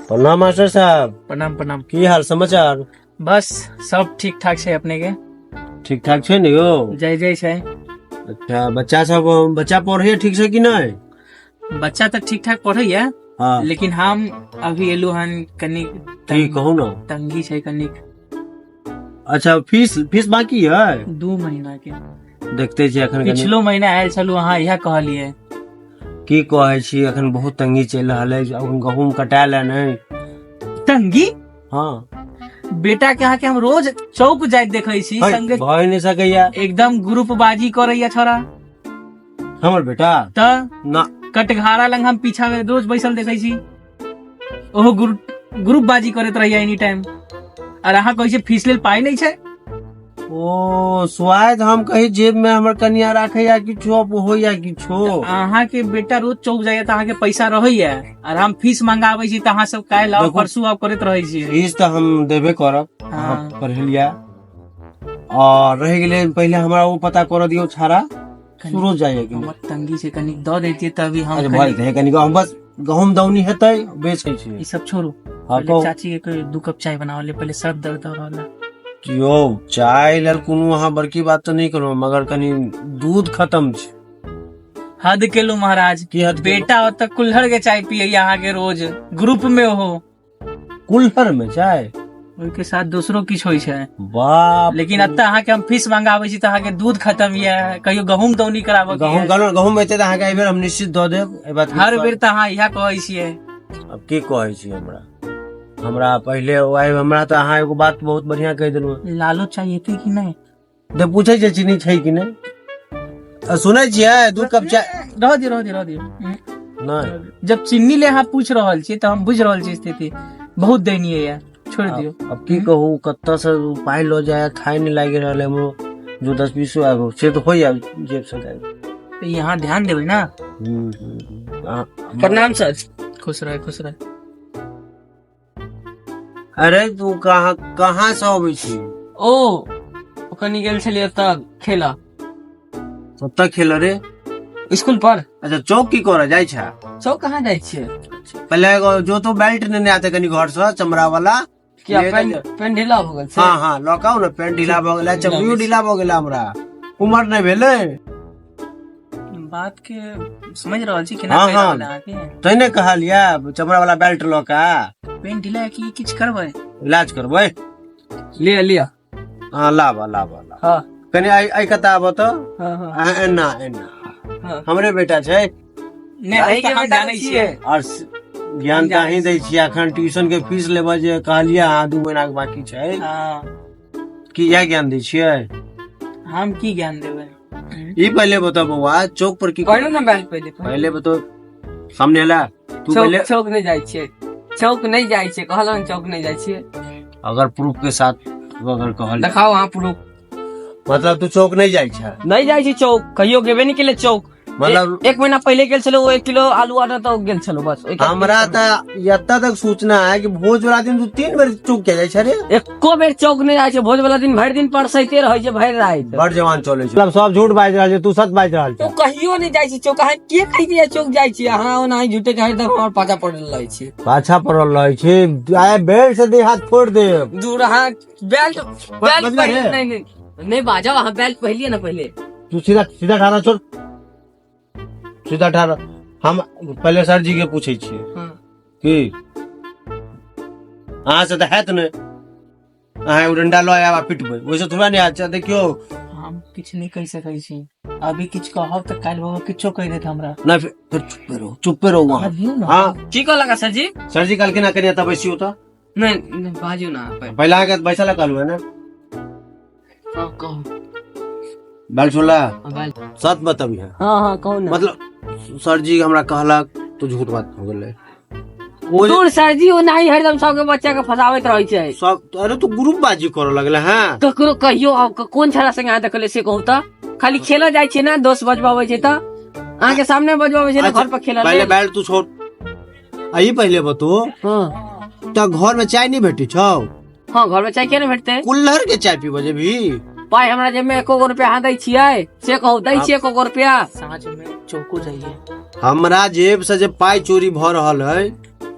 प्रणाम मास्टर साहब। प्रणाम प्रणाम। की हाल समाचार? बस सब ठीक ठाक छै अपने के। ठीक ठाक छै ने यौ? जय जय छै। अच्छा, बच्चा सब, बच्चा पढ़े ठीक से कि नहीं? बच्चा तऽ ठीक ठाक पढ़ैया। हाँ। लेकिन हम अभी एलु हन कनी की कहू ना। तंगी छै कनिक। अच्छा, फीस बाकी है? 2 महीना के। देखते छी अखन कनी। पिछलो महीना आयल छलू अहाँ इएह कहलिए। की कहै छी, अखन बहुत तंगी चलि रहल है, अखन गहूम कटायल है नहीं। तंगी? हाँ। बेटा के अहाँ के हम रोज चौक जाइत देखै छी, है, संगे भय नहीं सकैया। एकदम ग्रुप बाजी करैया छोरा। हमर बेटा? त ना। कटघारा लंग हम पीछा में रोज बैसल देखै छी, ओहो ग्रुप बाजी करैत रहैया एनी टाइम। और अहाँ कहै छी फीस लेल पाइ नहीं छै? ओ शायद हम कही जेब में हमर कनिया राखैया किछो होइया किछो। अहाँ के बेटा रोज चौक जाइया त अहाँ के पैसा रहैया, और हम फीस मंगाबै छी त अहाँ सब काल्हि आउ देखू। परसू आउ करैत रहै छी। फीस तऽ हम देबे करब। हाँ। अहाँ पढ़ेलिया और रहि गेलै, पहिले हमरा ओ पता करऽ दियौ छाड़ा सूरज जाइया कि नहि। हमर तंगी छै कनी दऽ दैतियै तभी हम अच्छा कनी- भऽ जेतै कनि गहूम, बस गहूम दौनी हेतै बेचै छी। ई सब छोड़ू। हाँ, पहिले कहू। चाची के कोई 2 कप चाय बनावले, पहिले सर दर्द हो रहल है। यौ चाय लेल कोनो अहाँ बड़की बात तऽ नहि करू, मगर कनि दूध खत्म छै। हद केलू महाराज। की हद केलू? बेटा ओतऽ कुल्हड़ के चाय पियैया अहाँ के रोज ग्रुप में हो। कुल्हड़ में चाय? ओहि के साथ दोसरो किछु होइ छै। बाप। लेकिन एतऽ अहाँ के हम फीस मंगाबै छी तऽ अहाँ के दूध खत्म ये, कहियो गहूम दौनी कराबऽ के गहूम ये। गहूम एतै तऽ अहाँके एहि बेर हम निश्चित दऽ देब, एहि बात के हर बेर तऽ अहाँ इएह कहै छियै। अब की कहै छी, हमरा पहिले ओ आइ हमरा तऽ अहाँ एगो बात बहुत बढ़िया कहि देलहुँ। लालो चाय हेतै कि नहि? दे पूछै छै चीनी छै कि नहि। आ, सुनै छियै 2 कप चाय। रह दियौ, रह दियौ, रह दियौ। नहि। जब चीनी ले अहाँ पूछ रहल छी तऽ हम बुझि रहल छी स्थिति बहुत दयनीय ये, छोड़ि दियौ। अब की कहू, कतऽ से पाइ लऽ जाय थाइ नहि लागि रहल है हमरो, जो 10 बीसो आबो से तऽ होइया जेब से जाय। तऽ यहाँ ध्यान देबै ना। प्रणाम सर। खुश रहे, खुश रहे। अरे तू कहाँ से अबै छी? ओ कनी गेल छलियै तऽ खेला। कतऽ खेल रे? स्कूल पर। अच्छा, चौक की करऽ जाइ छै? चौक कहाँ जाइ छियै? पहिले एगो जो तो बेल्ट नेने आते कनी घर से चमड़ा वाला। किया? ले ले। पेन ढीला भऽ गेल छै? हाँ हाँ, लऽ कऽ आउ ने, पेंट ढीला भऽ गेलै, चमड़ियो ढीला भऽ गेलै, हमरा उमर नहि भेलै। बात के समझ रहल छी केना हाँ, कहि हाँ। रहल अहाँके। तै ने कहलियै चमड़ा वाला बेल्ट लऽ कऽ आ। पेंट ढीला है कि किछु करबै? इलाज करबै। लिअ, लिअ। हाँ, लाब, लाब, लाब। हाँ। कनि आइ कतऽ आबऽ तऽ? हाँ, हाँ। आ, एना, एना। हाँ। हमरे बेटा छै। नहि, अहीं के तऽ हम बेटा जानै छियै। छियै। और ज्ञान तऽ अहीं दै छियै। अखन ट्यूशन के फीस लेबऽ जे कहलियै अहाँ 2 महीना के बाकी छै। हाँ। की इएह ज्ञान दै छियै? हम की ज्ञान देबै? ई पहिले बताउ बौआ, चौक पर की पहिले ने बैल पहिले। पहिले बताउ, सामने एला तू चौक पहिले। चौक नहि जाइ छियै, चौक नहि जाइ छियै, कहलहुँ ने चौक नहि जाइ छियै। अगर प्रूफ के साथ अगर कहल देखाउ अहाँ प्रूफ। मतलब तू चौक नहि जाइ छै? नहि जाइ छी चौक, कहियो गेबे नहि केले चौक। मतलब एक महीना पहिले गेल छलहुँ, 1 किलो आलू आटा तऽ गेल छलहुँ बस। ओहिके हमरा तऽ एतऽ तक सूचना है कि भोज वाला दिन तू 3 बेर चौक के जाइ छै रे। एको बेर चौक नहि जाइ छै। भोज वाला दिन भरि दिन परसैते रहै छै, भरि राति। बड़ जवान चलै छै। मतलब सब झूठ बाजि रहल छै, तू सच बाजि रहल तू छै। कहियो नहि जाइ छी चौक। अहाँ के कहि दिया चौक जाइ छी? अहाँ ओनाही झूठे के हरदम हमर पाछा पड़ल रहै छी। पाछा पड़ल रहै छी, आइ बेल्ट से देह हाथ फोड़ देब। दूर, अहाँ बेल्ट, बेल्ट बजबै पहिर रे। नहीं, नहीं, नहीं बाजब, अहाँ बेल्ट पहिलिए ना पहिले। तू सीधा ठाड़ा छोड़, सीधा ठाड़ा। हम पहिले सर जी के पूछै छियै। हाँ। की अहाँ से तऽ हैत नहि, अहाँ एगो डंडा लऽ आयब आ पिटबै, ओहिसँ थोड़ा नहि हैत। देखियौ हम किछु नहि कहि सकै छी अभी, किछु कहब तऽ काल्हि बाबा किछो कहि देत हमरा। नहि, फिर चुप्पे रहो, चुप्पे रहो वहाँ। दियौ ने। हाँ। की कहलक सर जी? सर जी कहलखिन कनि एतऽ बैसियौ तऽ। नहि, नहि बाजू ना। पहिले अहाँके बैसल लए कहलहुँ है ने। हाँ, कहू। बैल छोला। हाँ, बैल। सच बतबिहे। हाँ, हाँ, कहू ना। मतलब सर जी हमरा कहलक तो झूठ बात हो गेलै। ओ जे दूर सर जी ओनाही हरदम सबके बच्चा के फंसाबैत रहै छै। सब, अरे तू ग्रुप बाजी करऽ लगले हैं। ककरो कहियो आब कोन छड़ा संगे अहाँ देखले से कहू तऽ? खाली खेलऽ जाइ छै ने, दोस्त बजबाबै छै तऽ अहाँ के सामने बजबाबै छै ने। अच्छा, घर पर खेलऽ पहिले लेल। बैल तू छोड़, आ ई पहिले बतो। हाँ। तऽ घर में चाय नहीं भेटै छौ? हाँ, घर में चाय किया नहीं भेटतै? कुल्हड़ के चाय पीबऽ जेबही? पाइ हमरा जेब में एको गो रुपया अहाँ दै छियै से कहू, दै छियै एको गो रुपया? साँझ में चौको जाइए। हमरा जेब से जे पाइ चोरी भऽ रहल है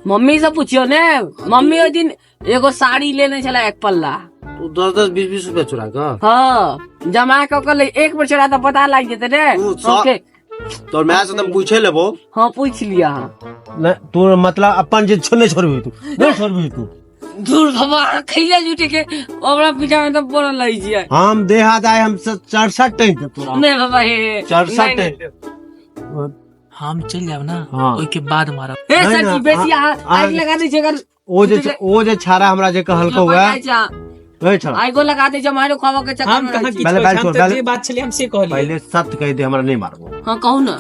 मम्मी से पूछियो ने, मम्मी ओहि दिन एगो साड़ी लेने छला एक पल्ला। तू 10-10 20-20 रुपया चोरा कऽ? हाँ, जमा कऽ के ले, एक बेर चोरा तऽ पता लागि जेतै रे। तू ओके। तोर माय से तऽ हम पूछे लेबो। हाँ, पूछि लिअ अहाँ। नहि, तू मतलब अपन जिद छोड़, नहि छोड़बही तू, नहि छोड़बही तू। दूर बाबा, अहाँ खैया झूठे के ओकरा पीछा में तऽ पड़ल रहै छियै। हम देहात आइ हम 64 टैंक देब तोरा। नहि बाबा, हे 64 नहि, टैंक देब। हम चलि जायब ना, हाँ। ओहिके बाद मारब। हे नहि, सर जी, नहि, बेसी अहाँ आगि लगा दै छै अगर। ओ जे छाड़ा हमरा जे कहलकौ वएह ओए छाड़ा। आइगो लगा दै छै, मारो खावा के चक्कर हम में कहाँ रहै छी। किछु पहले कहै छी, बाल हम छोड़, तऽ पहले- जे बात छलै हम से कहलियै। पहिले सत्य कहि दे, हमरा नहि मारबो। हाँ, कहू ना।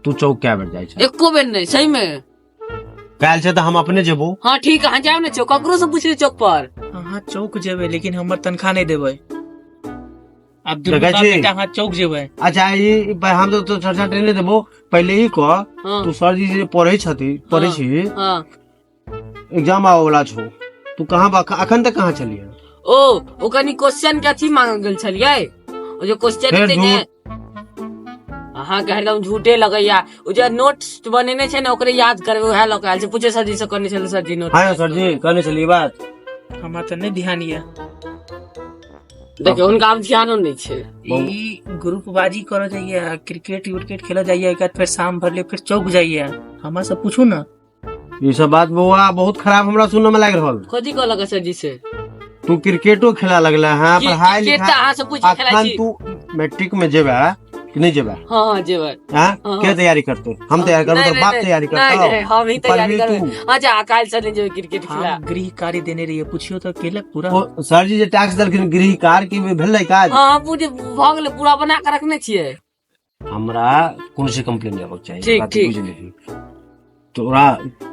तू चौक कए बेर जाइ छै? एको बेर नहि, सही में। काल्हि छै तऽ हम अपने जेबो। हाँ ठीक, अहाँ जायब ने चौक, ककरो से पूछ ले चौक पर। अहाँ चौक जेबै लेकिन हमर तनख्वाह नहि देबै। आब दुनू देखै बाप छी? बेटा अहाँ चौक जेबै। अच्छा, ई हम तो चर्चा ट्रेन देबो, पहिले ई कह। हाँ। तू सर जी जे पढ़ै छथि, पढ़ै छी? हाँ। एग्जाम आबै वाला छौ, तू कहाँ अखन तक कहाँ छलियै? ओ कनी क्वेश्चन के अथी मांगल गेल छलियै, ओ जे क्वेश्चन फेर हेतै ने। अहाँ के हरदम झूठे लगैया। ओ जे नोट्स बनेने छै ने, ओकरे याद करबै, उएह लऽ के आयल छै। पूछे सर जी से, कहने छलै सर जी नोट। हाँ सर जी, कहने छलियै बात? हमरा तऽ नहि ध्यान यऽ। देखियौ, हुनका आब ध्यानो नहि छै। ई ग्रुपबाजी करऽ जाइया, क्रिकेट उर्केट खेलऽ जाइया, एक फिर शाम भरले फिर चौक जाइया। हमरा से पूछू ना। ई सब बात बौआ बहुत खराब हमरा सुनऽ में लागि रहल। कथी कहलक सर जी से? तू क्रिकेटो खेला लगला है, पढ़ाई क्रिकेट लिखाई तऽ अहाँ से पूछि के खेलाइ अखन छी। तू मैट्रिक में जेबे कि नहीं जेबे? हाँ हाँ, जेबै। हाँ? हाँ। के तैयारी करते? हम तैयार करबो? नहीं, तोर बाप नहीं, तैयारी नहीं, करतो? नहीं, हम ही तैयारी पढ़बही करबै। तू? अच्छा, काल्हि से नहीं जेबै क्रिकेट खेला। हम गृह कार्य देने रहिए, पूछियो तऽ केलक पूरा? ओ सर जी जे टैक्स देलखिन गृह कार्य की भेलै काज? हाँ, पूरे भऽ गेलै, पूरा बना के रखने छियै। हमरा कोनो से कंप्लेन नहीं होबाक चाही। ठीक, बात ठीक। बुझलिही? तोरा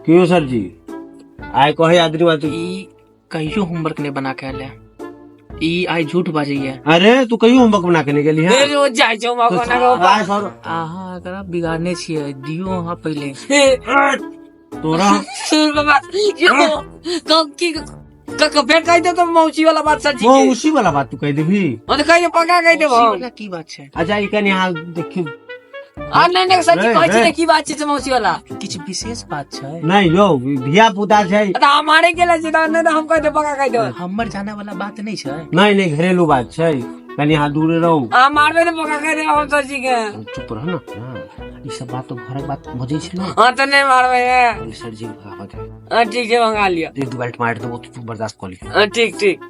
क्यों सर जी आइ कहे आदमी बात। ई कहियो होमवर्क नहीं बना के आयल है, ई आइ झूठ बाजैया। अरे तू कहियो होमवर्क बना के नहीं गेली है? रोज जाइ छौ तो बना के। आइ सर अहाँ एकरा बिगाड़ने छियै, दियौ अहाँ पहिले। तोरा सुन बाबा, यो की क फेर कहि दे तो मौसी वाला बात सर जी वो के। उसी वाला बात तू कह देबी? हम तऽ कहि पक्का कहि देब मौसी हम। वाला की बात छै? अच्छा, ई कनि अहाँ देखियौ। आ नहि नहि सर जी, नहीं, कहै छी नहीं। ने की बात छै से मौसी वाला। किछु विशेष बात छै? नहीं यौ, धिया पुता छै। तऽ हमारे गेल छै तऽ नहि तऽ हम कहि देब, पक्का कहि देब। हमर जाने वाला बात नहीं छै। नहीं नहीं, घरेलू बात छै, कनि अहाँ दूरे रहू। अहाँ मारबै तऽ पक्का कहि देब हम सर जी के। चुप रह ना। हाँ, ई सब बात तो घरक बात बजै छै ने। हाँ तऽ नहि मारबै हे। पहिले सर जी के आबऽ दे। हाँ ठीक छै, मंगा लिअ। एक दू बाल्ट मारि देबो तऽ तू बर्दाश्त कऽ लिह। हाँ ठीक ठीक।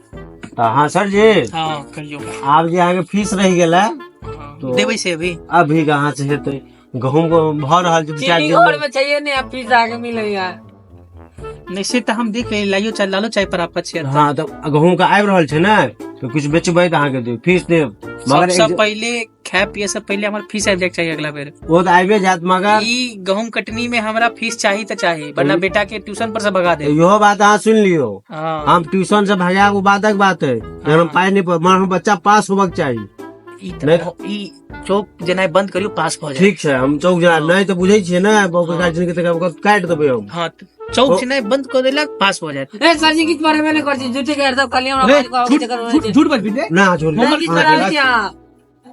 तऽ हाँ सर जी। हाँ, कहियौ। आब जे अहाँके फीस रहि गेलै तो- देबै से अभी? अभी कहाँ से हेतै, गहूम भऽ रहल छै दू चारि चीनी दिन घर में चाहिए नहीं, अब फीस आके मिलैया। नहीं से तऽ हम देख लेली, लाइयो चाय, लालो चाय पर आपका छियै। हाँ, तऽ गहूम के आबि रहल छै ने, तऽ किछु बेचबै तऽ अहाँके देब, फीस देब, मगर सबसँ पहिले खाय पिए से पहिले हमर फीस आबि जायके चाही अगला बेर। ओ तऽ आबिए जायत मगर ई गहूम कटनी में हमरा फीस चाही तऽ चाही, वरना बेटा के ट्यूशन पर से भगा दे। इहो बात अहाँ सुनि लियौ। हाँ। हम ट्यूशन से भगायब ओ बादक बात है, जहन हम पाइ नहि मगर हमर बच्चा पास होबक चाही। ई तऽ ई चौक जेनाइ बंद करियौ, पास भऽ जाए। ठीक छै, हम चौक जेना नहि तऽ बुझै छियै ने, बाबू के गार्जियन के तऽ ओकरा काटि देबै हम। हाँ, चौक जेनाइ बंद कऽ देलक, पास भऽ जायत। ए सर जी, किछु पढ़ेबे नहि करै छी, झूठे के सब खाली हमरा बात कहब के चक्कर में झूठ झूठ बजबी ने। ना छोड़। नहि किछु पढ़ाबै छी अहाँ।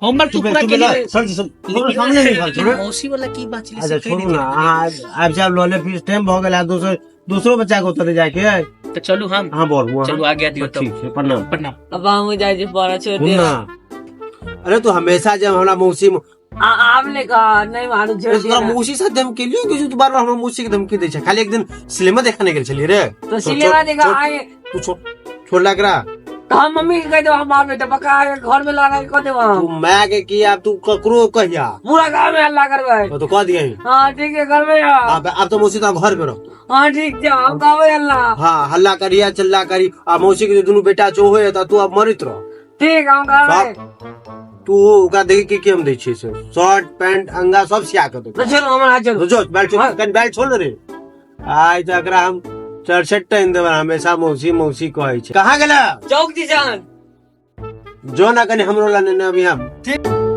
होमवर्क तू पूरा केली? सर जी, सब सामने नहीं खाल छोड़ो। मौसी वाला की बात छलै अच्छा से कहि छोड़ू देतियै। ना, अहाँ आबि जायब लऽ ले फीस, टाइम भऽ गेल है, दोसर दोसरो बच्चा के ओतऽ जाके है। तऽ चलू हम। अहाँ बढ़ू अहाँ। चलू, आज्ञा दियौ तब। ठीक छै, प्रणाम। प्रणाम। अब हमहूँ जाइ छी पढ़ऽ, छोड़ सुन दे। ना, अरे तू हमेशा जब हमरा मौसी आब नहि कह, नहि मारू, छोड़ तोरा दे। मौसी साथ धमकी लियो कि तू बार बार हमरा मौसी के धमकी दै छै? खाली एक दिन सिनेमा देखने गेल छलियै रे। तो सिनेमा देखा आए। तू छोड़, छोड़ ला एकरा। तऽ हम मम्मी के कहि देब, हम मारबै तऽ पक्का आके घर में लड़ाई कऽ देब हम। तू माय के की, आब तू ककरो कहिया। पूरा गाँव में हल्ला करबै। तो कह दियही। हाँ ठीक है, करबै हम। आब तो मौसी तो घर में रह। हाँ ठीक छै, हम कहबै हल्ला। हाँ, हल्ला करिया, चिल्ला करी, आ मौसी के जे दुनू बेटा छौ होय तऽ तू आब मरैत रह। ठीक, हम कहबै। तू ओकरा देखी की की हम दै छियै से शर्ट पैंट अंगा सब सिया के देबै। तो चलू, हमरा चलू। जो बेल्ट छोड़, कनि बेल्ट छोड़ रे। आइ तऽ एकरा हम चरसठ टाइम देबै, हमेशा मौसी मौसी कहै छै। कहाँ गेला? चौक दिसन। जो ना कनि हमरो ला नेने अभी हम। ठीक।